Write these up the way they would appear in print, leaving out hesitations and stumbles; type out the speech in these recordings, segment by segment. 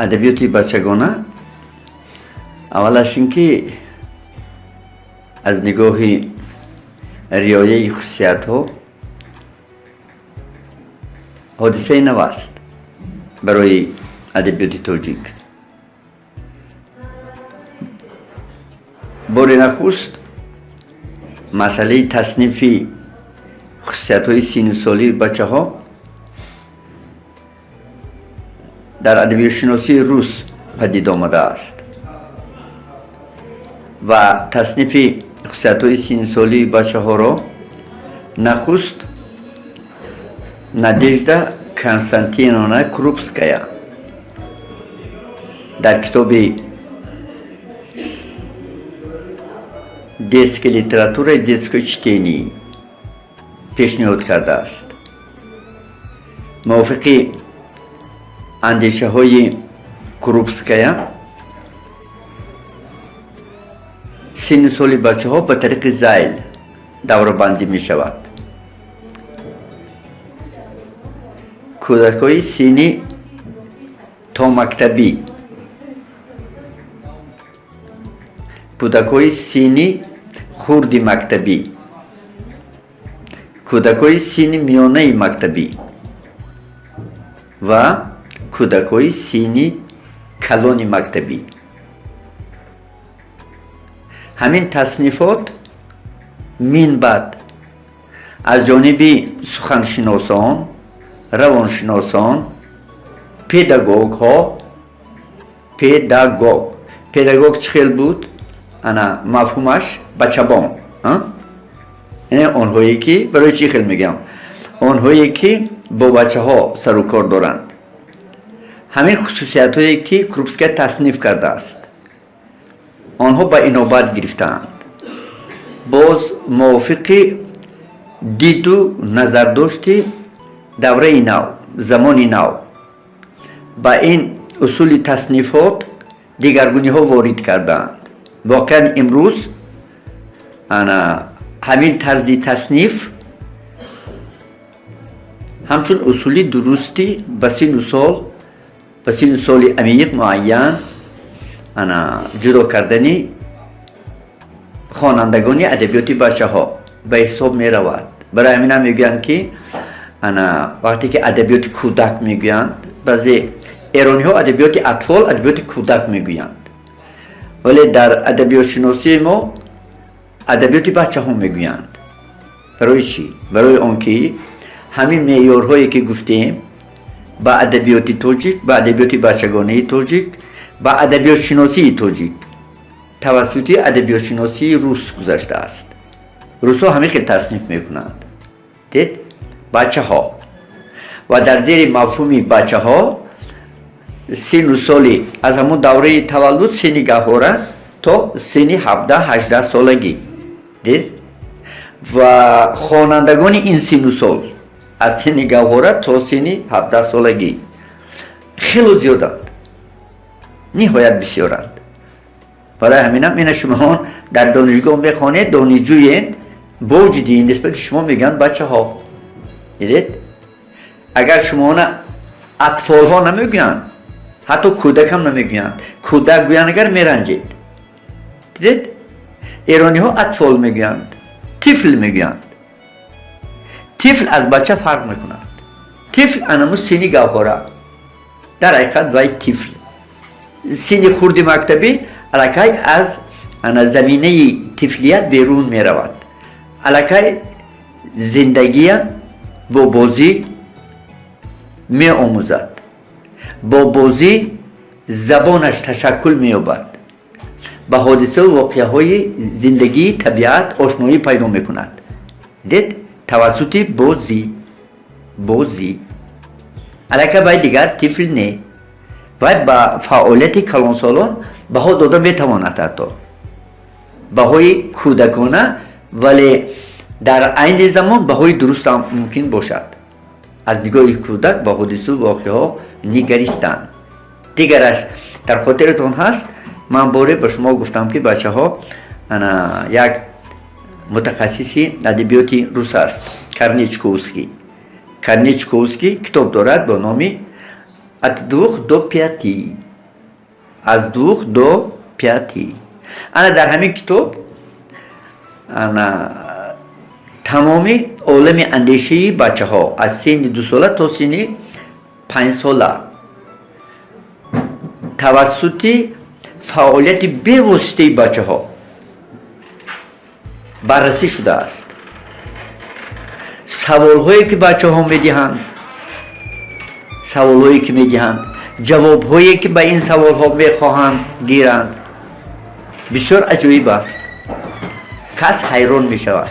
Адабиёти бачагона аввалаш ин ки аз нигоҳи риояи хусусиятҳо ҳодисаи нав аст барои адабиёти тоҷик. Бори нахуст масъалаи таснифи хусусиятҳои синну солии бачаҳо дар адабиётшиносии рус падид омадааст ва таснифи хусусиятҳои синну солии бачаҳоро нахуст Надежда Константиновна Крупская дар китоби «Детская литература и детское чтение» пешниҳод кардааст. Мувофиқи андешаҳои Крупская, синну соли бачаҳо ба тариқи зайл даврабандӣ мешавад. Кӯдакҳои синни томактабӣ, кӯдакҳои синни хурди мактабӣ, кӯдакҳои синни миёнаи мактабӣ ва кӯдакҳои синни калони мактабӣ. Ҳамин таснифот минбаъд аз ҷониби суханшиносон, равоншиносон, педагогҳо. Педагог, педагог чӣ хел буд? Ана мафҳумаш бачабон, онҳое ки, барои чӣ хел мегӯям, онҳое ки бо бачаҳо сару кор доранд, ҳамин хусусиятҳое ки Крупская тасниф кардааст, онҳо ба инобат гирифтаанд. Боз мувофиқи диду назардошти давраи нав, замони нав, ба ин усули таснифот дигаргуниҳо ворид кардаанд. Воқеан, имрӯз ана ҳамин тарзи тасниф ҳамчун усули дурусти ба синну сол, ба синну соли амиқ муайян ана ҷудо кардани хонандагони адабиёти бачаҳо ба ҳисоб меравад. Барои ҳаминам мегӯянд, ки ана вақте ки адабиёти кӯдак мегӯянд, баъзе эрониҳо адабиёти атфол, адабиёти кӯдак мегӯянд, вале дар адабиётшиносии мо адабиёти бачаҳо мегӯянд. Барои чӣ? Барои он ки ҳамин меъёрҳое ки гуфтем, ба адабиёти тоҷик, ба адабиёти бачагонаи тоҷик, ба адабиётшиносии тоҷик тавассути адабиётшиносии рус гузаштааст. Русҳо ҳамин хел тасниф мекунанд, дед, бачаҳо, ва дар зери мафҳуми бачаҳо синну соли аз ҳамон давраи таваллуд, синни гаҳвора то синни 17-18 солагӣ, дид, ва хонандагони ин синну сол аз синни гаҳвора то синни 17 солагӣ хело зиёданд, ниҳоят бисёранд. Барои ҳаминам ина шумоон дар донишгоҳ мехонед, донишҷӯед, бо ҷиддӣ нисбати шумо мегӯянд бачаҳо. Дидед, агар шумоона атфолҳо намегӯянд, ҳатто кӯдакам намегӯянд. Кӯдак гӯянд агар, меранҷед. Дидед, эрониҳо атфол мегӯянд, тифл мегӯянд. Тифл аз бача фарқ мекунад. Тифл анаму синни гавҳора, дар ҳақиқат вай тифл. Синни хурди мактабӣ аллакай аз ана заминаи тифлият берун меравад, аллакай зиндагия бо бозӣ меомӯзад, бо бозӣ забонаш ташаккул меёбад, ба ҳодисаву воқеаҳои зиндагии табиат ошноӣ пайдо мекунад. Дид, тавассути бозӣ. Бозӣ аллакай вай дигар тифл не, вай ба фаъолияти калонсолон баҳо дода метавонад, ҳатто баҳои кӯдакона, вале дар айни замон баҳои дурустам мумкин бошад аз нигоҳи кӯдак ба ҳодису воқеаҳо нигаристан. Дигараш, дар хотиратон ҳаст, ман боре ба шумо гуфтам, ки бачаҳо, ана як мутахассиси адабиёти рус аст, Карничковский. Карничковский китоб дорад бо номи «От двух до пяти». Аз 2 до 5. Ана дар ҳамин китоб ана тамоми олами андешаи бачаҳо аз синни 2 сола то синни 5 сола тавассути фаъолияти бевоситаи бачаҳо баррасӣ шудааст. Саволҳое, ки бачаҳо медиҳанд, саволҳое, ки медиҳанд, ҷавобҳое, ки ба ин саволҳо мехоҳанд гиранд, бисёр аҷоиб аст. Кас ҳайрон мешавад,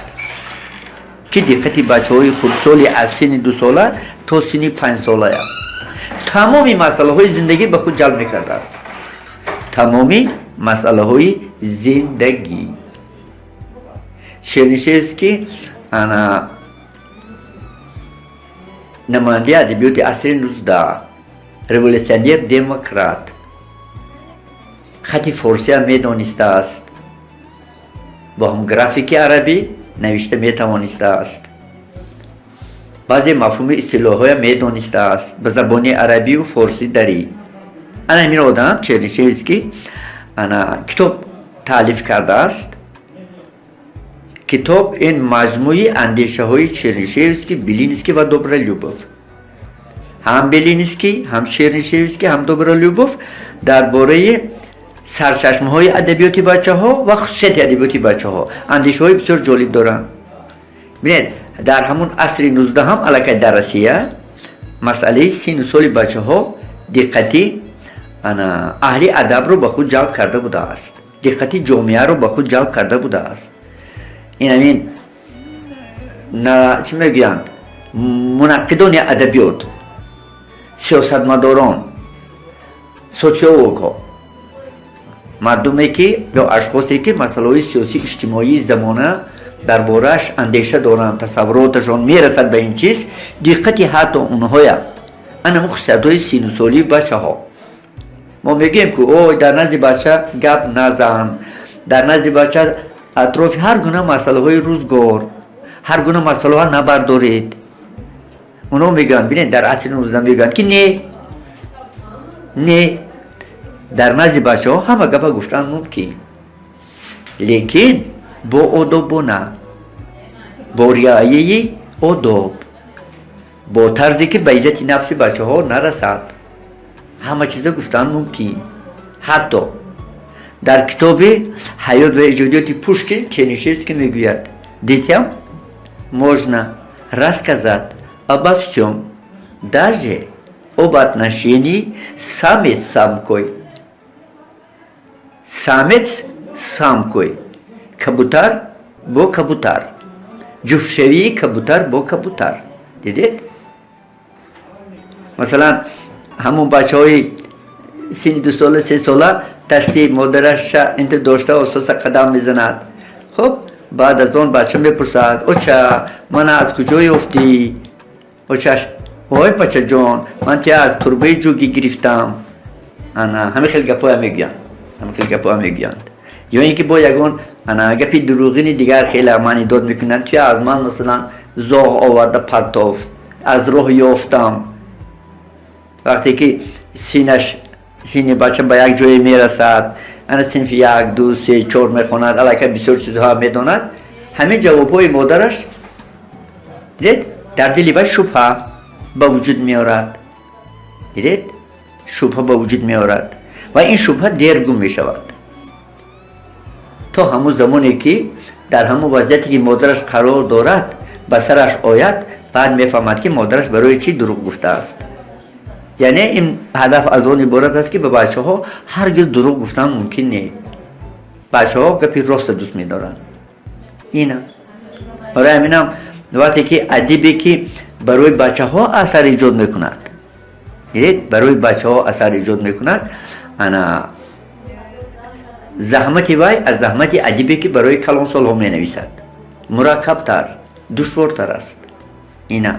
ки диққати бачаҳои хурдсоли аз синни 2 сола то синни 5 солая тамоми масъалаҳои зиндагӣ ба худ ҷалб мекардааст. Тамоми масъалаҳои зиндагӣ. Чернышевский ана намояндаи адабиёти асри 19, революционер, демократ, хати форсиам медонистааст, бо ҳам графики арабӣ навишта метавонистааст, баъзе мафҳуми истилоҳҳоям медонистааст ба забони арабию форсӣ, дарӣ. Ана ҳамин одам, Чернышевский, ана китоб таълиф кардааст. Китоб ин маҷмӯи андешаҳои Чернышевский, Белинский ва Добролюбов. Ҳам Белинский, ҳам Чернышевский, ҳам Добролюбов дар бораи сарчашмаҳои адабиёти бачаҳо ва хусусияти адабиёти бачаҳо андешаҳои бисёр ҷолиб доранд. Бинед, дар ҳамун асри 19-ҳам аллакай дар Россия масъалаи синну соли бачаҳо диққати ана аҳли адабро ба худ ҷалб карда будааст, диққати ҷомеаро ба худ ҷалб карда будааст. Ин ҳамин на чӣ мегӯянд, мунаққидони адабиёт, сиёсатмадорон, социологҳо, мардуме ки ё ашхосе, ки масъалаҳои сиёсӣ, иҷтимоии замона дар борааш андеша доранд, тасаввуроташон мерасад ба ин чиз, диққати ҳатто онҳоя анаму хусусиятҳои синусолии бачаҳо. Мо мегӯем, ки ой, дар назди бача гап назан, дар назди бача атрофи ҳар гуна масъалаҳои рӯзгор, ҳар гуна масъалаҳо набардоред. Онҳо мегӯянд, бинед, дар асри 19 мегӯянд, ки не, не, дар назди бачаҳо ҳама гапа гуфтан мумкин, лекин бо одобона, бо риояи одоб, бо тарзе, ки ба иззати нафси бачаҳо нарасад, ҳама чиза гуфтан мумкин. Ҳатто дар китоби «Ҳаёт ва эҷодиёти Пушкин» Чернышевский мегӯяд: «Детям можно рассказать обо всем, даже об отношении самец с самкой». Самец с самкой, кабутар бо кабутар, ҷуфтшавии кабутар бо кабутар. Дидед, масалан, ҳамон бачаҳои синни 2 сола, 3 сола дасти модараша инта дошта, ососа қадам мезанад. Хуб, баъд аз он бача мепурсад: «Оча, мана аз куҷо ёфтӣ?» Очаш: «Ой, бачаҷон, ман тия аз турбаи ҷугӣ гирифтам». Ана ҳамин хел гапҳоя мегӯянд, ҳамин хел гапҳоя мегӯянд. Ё ин ки бо ягон ана гапи дурӯғини дигар хеле маънидод мекунанд: «Туя аз ман, масалан, зоғ оварда партофт, аз роҳ ёфтам». Вақте ки синаш, синни бача ба як ҷое мерасад, ана синфи як, ду, се, чор мехонад, аллакай бисёр чизҳоа медонад. Ҳамин ҷавобҳои модараш, дидед, дар дили вай шубҳа ба вуҷуд меорад. Дидед, шубҳа ба вуҷуд меорад ва ин шубҳа дер гум мешавад. То ҳамун замоне, ки дар ҳамун вазъияте, ки модараш қарор дорад, ба сараш ояд, баъд мефаҳмад, ки модараш барои чӣ дурӯғ гуфтааст. Яъне ин ҳадаф аз он иборат аст, ки ба бачаҳо ҳаргиз дурӯғ гуфтан мумкин не. Бачаҳо гапи роста дӯст медоранд. Ина барои ҳаминам вақте ки адибе, ки барои бачаҳо асар эҷод мекунад, дидед, барои бачаҳо асар эҷод мекунад, ана заҳмати вай аз заҳмати адибе, ки барои калонсолҳо менависад, мураккабтар, душвортар аст. Ина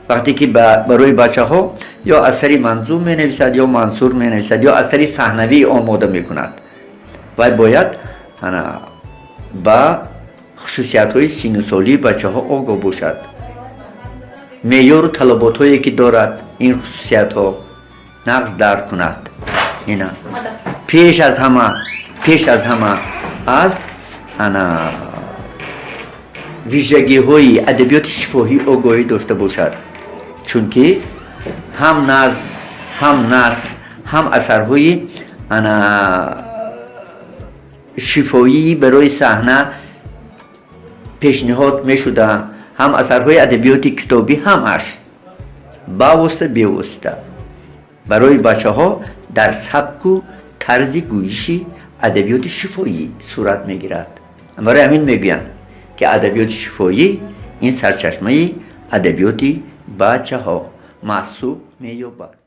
вақте ки барои бачаҳо ё асари манзум менависад, ё мансур менависад, ё асари саҳнавӣ омода мекунад, вай бояд ана ба хусусиятҳои синусолии бачаҳо огоҳ бошад, меъёру талаботҳое, ки дорад ин хусусиятҳо, нағз дарк кунад. Ина. Пеш аз ҳама аз ана вижагиҳои адабиёти шифоҳӣ огоҳӣ дошта бошад, чунки ҳам назм, ҳам наср, ҳам асарҳои ана шифоӣ барои саҳна пешниҳод мешуданд, ҳам асарҳои адабиёти китобӣ, ҳамаш бавосита, бевосита барои бачаҳо дар сабку тарзи гӯйиши адабиёти шифоӣ сурат мегирад. Барои ҳамин мегӯянд, ки адабиёти шифоӣ ин сарчашмаи адабиёти бачаҳо маҳсуб меёбад.